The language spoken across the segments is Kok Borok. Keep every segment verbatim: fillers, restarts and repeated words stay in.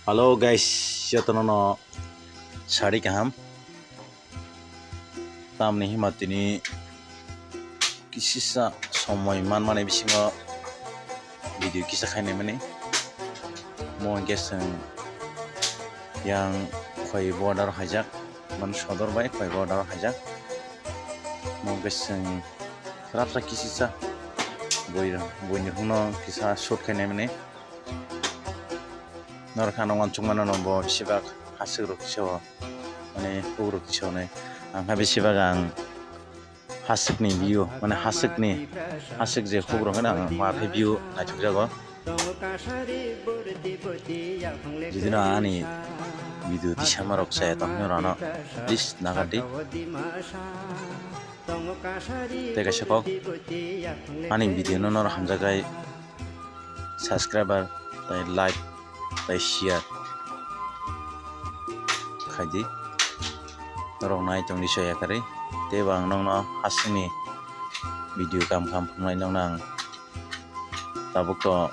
Hello guys, jotono no sari kaham. Tamni hima tini kisisa somoi manmani bisingo video kisa khainai mani. Mo hwnkhe chwng yang khoi border haijak, man sodor bai khoi border haijak. Mo hwnkhe chwng rasa kisisa boi, boini hwnno kisa shoot khainai mani. Norok kha no uansuk mano no bo besibak hasik rok se o, mane huk rok se o nai. Ang kha besibak ang hasik ni view, mane hasik ni, hasik je huk rok no ang ma khe view naithok jago. Jodi no ani video tisa ma rok se tong hwnwi rw no please nagar di. Tei kaisa kok ani video no norok hamjakgwi subscriber tei like tei share khaidi. Norok nai tongdi soya kwrwi. Tei bo ang nokno hasingni video kam kam phunuknai nokno ang tabuk to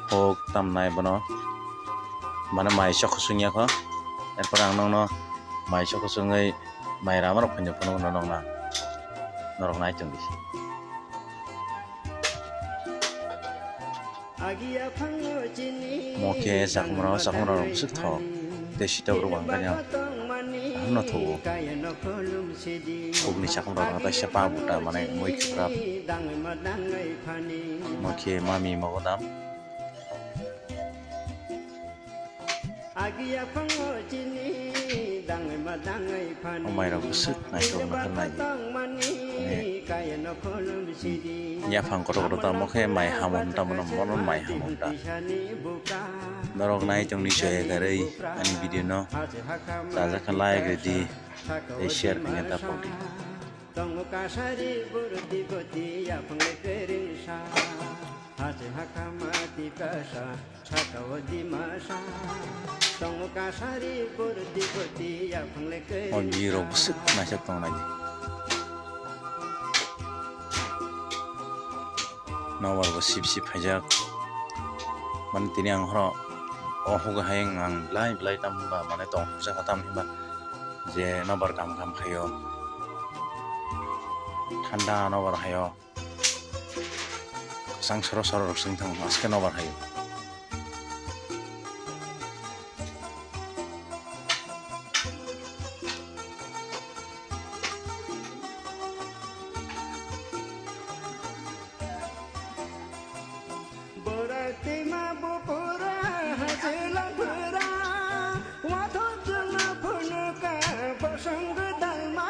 hok tamnai bono. Mane mai chokho sungya kho. Erpor ang nokno mai chokho sungwi mai rama rok phunukno phunukno nokna. Norok nai tongdi. Mo khe chakhumra, chakhumra rok bwswk thok. Tei sitok rok ang kanya. Aham no thogo. Khukni chakhumra rok kaisa pa buta mane mui khiprap. Mo khe mami mogodam. O mai rok bwswk naithok naithok nai. Yaphang kotor kotor tamo khe mai hamon tamo no mono mai hamon ta. Norok nai tongni soya kwrwi ani video no chajak khe like rwdi tei share khaina ta pokdi. Tongo kasari boroti boti yaphang le kwrwngsa. Hache hakama tipasa, sakao dimasa. Tongo kasari boroti boti yaphang le kwrwngsa. O birok bwswk naisik tongnai. Nobar bo sip sip phaijak. Mane tini ang horo o hugo hai ang belai belai tam hinba mane tong thokjak tam hinba je nobar kam kam khaio. Thanda nobar haio. Kwchang soro soro rok swng thango aske nobar haio. Borai twima bupura hajila bura, wathok jwngno phunuka bosong gwdalma.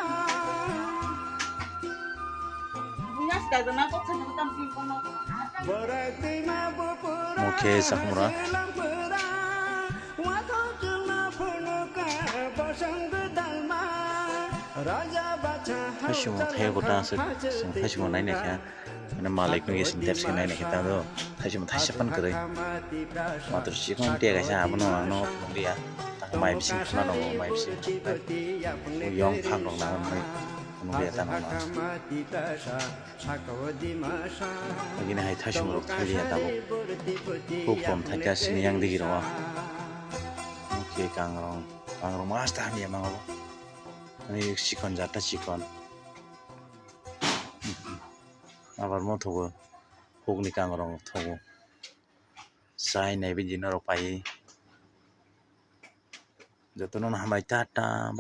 Borai twima bupura Mokhe sakhumra. Hajila bura, wathok jwngno phunuka bosong gwdalma. Raja bacha Thaisimo thaigo ta se, thaisimo nai naikha. Mane malik nungya sini tepsi nai naikhe ta do. Thaisimo thaisa pan kwrwi. Matur sikon tia kaisa abono ano phunukliya. Mai bising khna nango, mai bising khna. Yong phang rok nango, mai phunukliya ta nango. Agini hai thaisimo rok thailia tabuk. Khub kom thaikha sini yang digi rok. Oke, kangrong, kangrong mas ta hamya mango. Ani sikon jata sikon. Abar mo thogo. Hukni kangrong thogo. Chai nai bini norok pai. Jotono hambai ta ta